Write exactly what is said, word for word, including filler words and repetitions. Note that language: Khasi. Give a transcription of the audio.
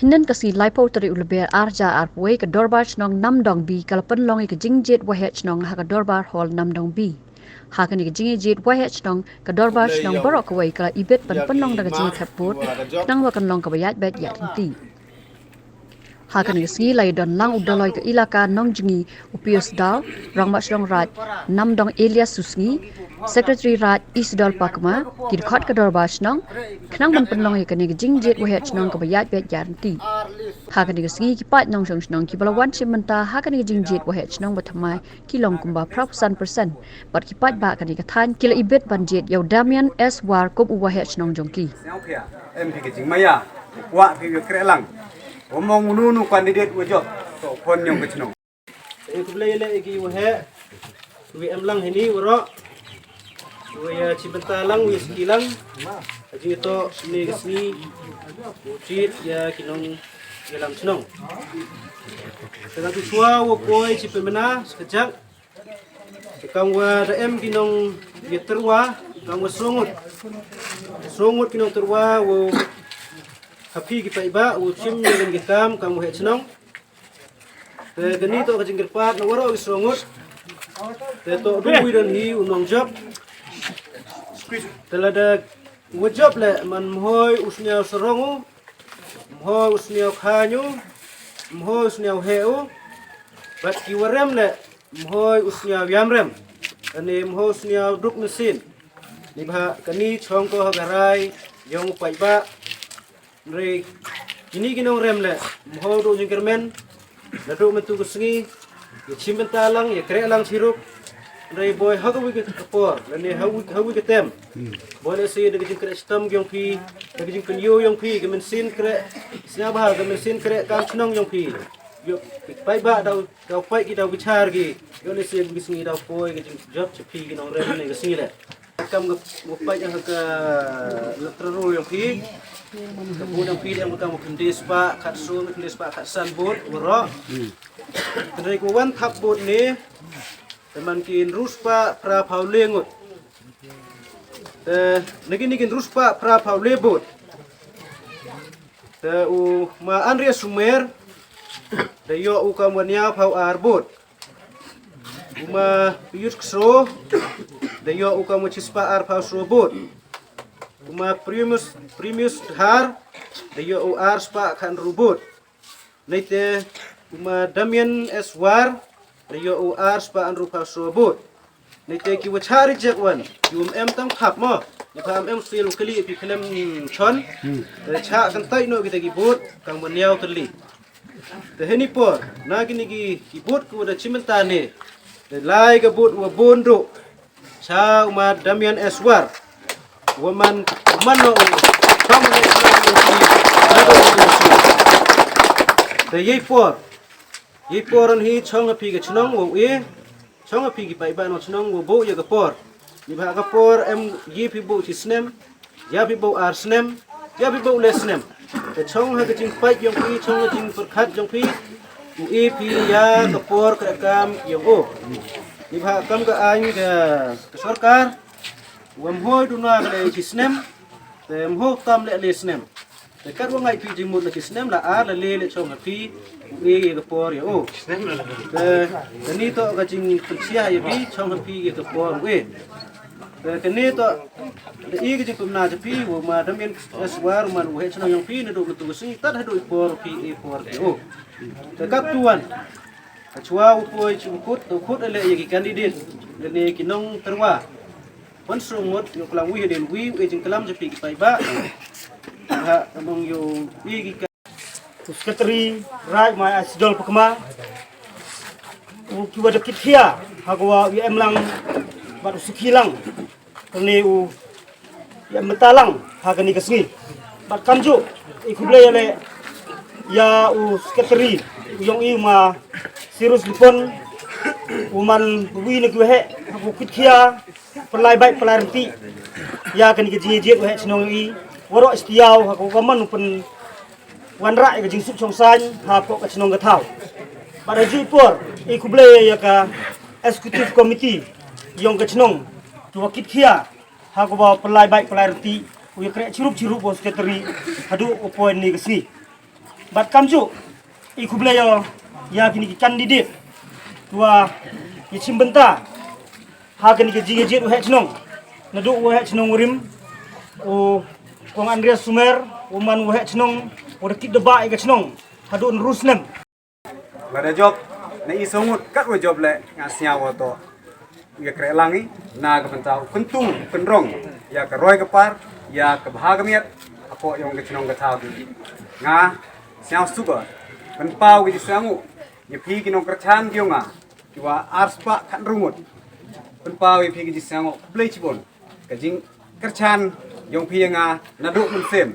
Hynnin ka sngi laiphew tarik u Lber ar hajar arphew wei ka Dorbar Shnong Namdong B ka la pynlong ïa ka jingjied waheh shnong ha ka Dorbar Hall Namdong B. Ha kane ka jingjied waheh shnong ka Dorbar Shnong baroh kawei ka la ibit ban pynlong da ka jingthep vote khnang ba kan long kaba ïaid beit ïaid ryntih. Ha kane ka sngi la ïadon lang u Dolloi ka Elaka Nongjngi u Pius Dal, Rangbah Shnong Raid Namdong Elias Susngi, Secretary Raid Isidol Pakma, ki dkhot ka Dorbar Shnong, khnang ban pynlong ïa kane ka jingjied waheh shnong kaba ïaid beit ïaid ryntih. Ha kane ka sngi ki paid nongshong shnong kiba la wan shim bynta ha kane ka jingjied waheh shnong ba thymmai ki long kumba phra phew san percent. Bad ki paidbah kane ka thaiñ ki la ibit ban jied ïa u Damian S War kum u waheh shnong jong ki. Sngewkhia, em phi ka jingmaïa, kwah phi ïa kreh lang. Wa mong uno uno candidate wa jop, to khon ïong ka chnong. Sa ïa khublei ïa leh ïa ki waheh, wi em lang hini waroh. Wi ïa shim bynta lang, wi ïa saki lang. Ka jingïatoh ne ka sngi, u jied ïa ki nongïalam chnong. Sa ka tu shuwa wa poi shi pynmynna, sa ka jak. Te kam wa da em ki nongïatyrwa, kam wa shnong ngut. Shnong ngut ki nongtyrwa, wa ha phi ki paidbah, wa shim ïa kane ka kam, kam waheh shnong. Te kane to ka jingkyrpad na waroh ki shnong ngut. Te to du wi don hi u nongjop. Te lada wa jop leh man mhoi u sniaw sarong u, mhoi u sniaw khañ u, mhoi u sniaw heh u. Bad ki wa rem leh mhoi u sniaw ïam rem. Kane mhoi u sniaw duk mynsiem. Ni ba kane chong ko ha ka rai ïong u paidbah. Hynrei kine ki nongrem leh mhoi u duk jingkyrmen. Naduh mynta ka sngi, ïa shim bynta lang, ïa kreh lang shirup. Hynrei boi ha kawei ka por, lane ha kawei, ha kawei ka tem. Boi lehse da ka jingkreh shitom ïong phi, da ka jingpynïoh ïong phi, ka mynsiem kreh, sngewbha ka mynsiem kreh kam chnong ïong phi. Ïoh paidbah daw, daw paid ki daw bichar ki. Ïoh lehse ka sngi daw poi ka jingjop sha phi ki nongrem ne ka sngi leh. Kam ka wa pait ha ka electoral roll ïong phi. Ka vote ïong phi dang kam khyndai spah khatsaw, khyndai spah khatsan vote waroh. Hynrei ka wan thap vote ne, te man ki hynriew spah phra phew le ngut. Te na kine ki hynriew spah phra phew le vote, te u ma Andreas Sumer da ïoh u kam wa hynñiew phew ar vote. U ma Pius Kso da ïoh u kam wa shispah ar phew saw vote. U ma Primus, Primus Dhar da ïoh u ar spah khathynriew vote. Neite u ma Damian S War da ïoh u ar spah hynriew phew saw vote. Neite ki wa chah reject wan, ki um em tang thap mo. Neibhah um em sil u kali phi khlem chon. Te chah kyntait noh kita ki vote kam wa hynñiew tylli. Te heini por, na kine ki, ki vote ki wa da shim bynta ne, te lai ka vote wa bun duh sha u ma Damian S War. Wa man, wa man noh u, kam ne, te yei por, yei por yn hi chong ha phi ka chnong wa u e, chong ha phi ki paidbah nongchnong wa buh ïa ka por. Neibhah ka por em ïa phi buh shi snem, ïa phi buh ar snem, ïa phi buh le snem. Te chong ha ka jingpait ïong phi, chong ha ka jingpyrkhat ïong phi, u e phi ïa ka por ka kam ïong u. Neibhah kam ka aiñ ka, ka sorkar, wa mhoi duna ka le shi snem, te mhoi tam le le snem. Te katwa ngait phi jingmut la shi snem la ar la le le chong ha phi, u e ïa ka por ïa u. Te kani to ka jingpynshai ïa phi chong ha phi ïa ka por u e. Te kani to da i ka jingpynbna ïa phi u ma Damian S War u man u waheh chnong ïong phi naduh mynta ka sngi tad haduh i por phi e por phi u. Te katto wan. Ka chwa u poi chi u khut, u khut ale ïa ki candidate, lane ki nongtyrwa. Wan sngewthuh ïa u klam wi hadien wi, u e jingklam ja phi ki paidbah. Ha, among ïa u i ki ka- U Secretary Raid Mai Isidol Pakma. U ki wa da kit khia, ha ka wa u em lang, bad u sukhi lang. Kane u ïa mynta lang ha kane ka sngi. Bad kamjuh i khublei ïa le ïa u secretary u ïong i u ma Sirus Lipon u man wi na ki waheh ha ku kit khia pynlai bait pynlai rynti ïa kane ka jingïajied waheh chnong i waroh i stiaw ha ku ka man u pyn wanrah ïa ka jingsuk shongsaiñ ha pok ka chnong ka thaw. Bad ha ju i por i khublei ïa ka executive committee ïong ka chnong ki wa kit khia ha kaba pynlai bait pynlai rynti u ïa kreh chirup chirup u secretary haduh u poi ni ka sngi. Bad kam ju i khublei ïa kine ki candidate kiwa ïa shim bynta ha kane ka jingïajied waheh chnong. Naduh waheh chnong u rim u Kong Andreas Sumer u man waheh chnong u da kit da ba ïa ka chnong haduh na rusnem. Lada jop na i songut kat wa jop le nga sñiaw wa to ïa kre lang i na ka bynta u kyntu u kynrong ïa ka roi ka par ïa ka bha ka miat hapoh yong ka chnong ka thaw. Nga sñiaw suba pynpaw ka jingsangu ïa phi ki nongkyrchan ki yong nga kiwa arspah khat rngut. Pynpaw ïa phi ka jingsangu khublei chibun ka jingkyrchan yong phi ïa nga naduh mynsiem.